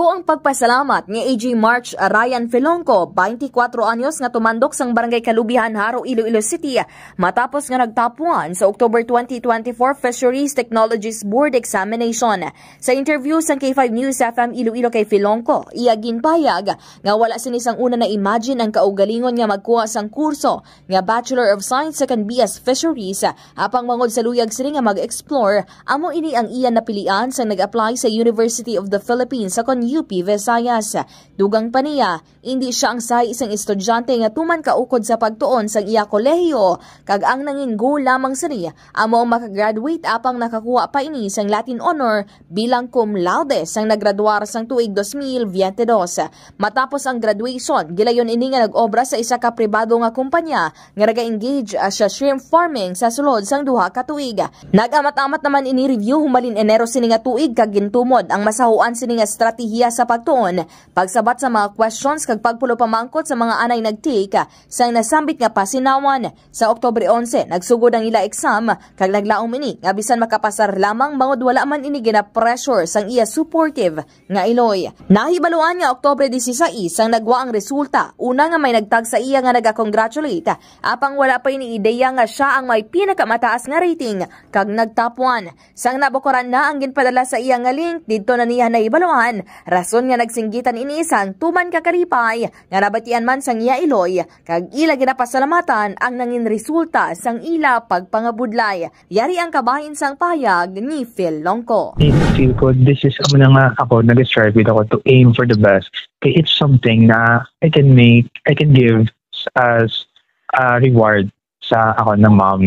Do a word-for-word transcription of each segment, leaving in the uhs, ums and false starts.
Ang pagpasalamat ni A J March Ryan Felongco, twenty-four anyos, nga tumandok sang Barangay Kalubihan, Jaro, Iloilo City, matapos nga nag-top one sa October twenty twenty-four Fisheries Technologies Board Examination. Sa interview sang K five News F M Iloilo kay Felongco, iya ginpahayag nga wala sini sang una na-imagine ang kaugalingon nga magkuha sang kurso nga Bachelor of Science Second B S Fisheries, apang mangod sa luyag sini nga mag-explore, amo ini ang iya napilian sang nag-apply sa University of the Philippines sa kon U P Visayas. Dugang pa niya, indi sia ang sahi sang estudyante nga tuman kaukod sa pagtuon sang iya kolehiyo, kag ang nangin goal lamang sini amo ang makagraduate apang nakakuha pa ini sang Latin honor bilang cum laude sang naggraduar sang tuig dos mil biyente dos. Matapos ang graduation, gilayon ini nga nag-obra sa isa ka pribado nga kumpanya nga naga-engage, ah, sa shrimp farming sa sulod sang duha ka tuig. Nag-amat-amat naman ini review humalin Enero sini nga tuig, kag gintumod ang masahuan sini nga estratehiya sa pagtuon, pagsabat sa mga questions, kag pagpulo pamangkot sa mga anay nag-take sang nasambit nga pasinawan. Sa Oktubre onse, nagsugod ang ila exam, kag naglaom ini nga bisan makapasar lamang, bangod wala man ini gina-pressure sang iya supportive nga iloy. Nahibaluan nga Oktubre dieciséis ang nagwa ang resulta, una nga may nagtag sa iya nga naga-congratulate, apang wala pa ini ideya nga sia ang may pinakamataas nga rating kag nag-top one. Sang nabukuran na ang ginpadala sa iya nga link, didto na niya nahibaluan rason nga nagsinggitan ini sang tuman ka kalipay nga nabatian man sang iya iloy, kag ila ginapasalamatan ang nangin resulta sang ila pagpangabudlay. Yari ang kabahin sang pahayag ni Felongco. I feel ko, this is, amo na nga ako, nag-strive gid ako to aim for the best. Kay it's something na I can make, I can give as a reward sa ako ng mom.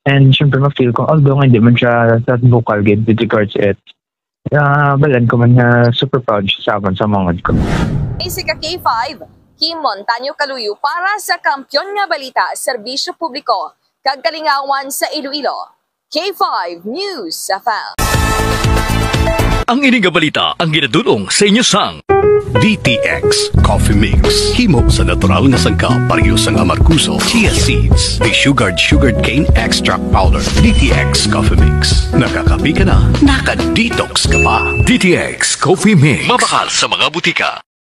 And syempre, ma-feel ko, although nga hindi man siya that vocal gid with regards it, ah, balan ko man nga super proud siya sa akon, sa mangod ko. Isika K five, Kim Montaño Kaluyo para sa Kampiyon nga Balita, Serbisyo Publiko, kag Kalingawan sa Iloilo. K five News F M. Ang ini nga balita ang ginadul-ong sa inyo sang D T X Coffee Mix. Himo sa natural nga sangkap, pareho sang amargoso, chia seeds, desugared sugarcane extract powder. D T X Coffee Mix. Nakakape ka na, naka-detox ka pa. D T X Coffee Mix. Mabakal sa mga butika.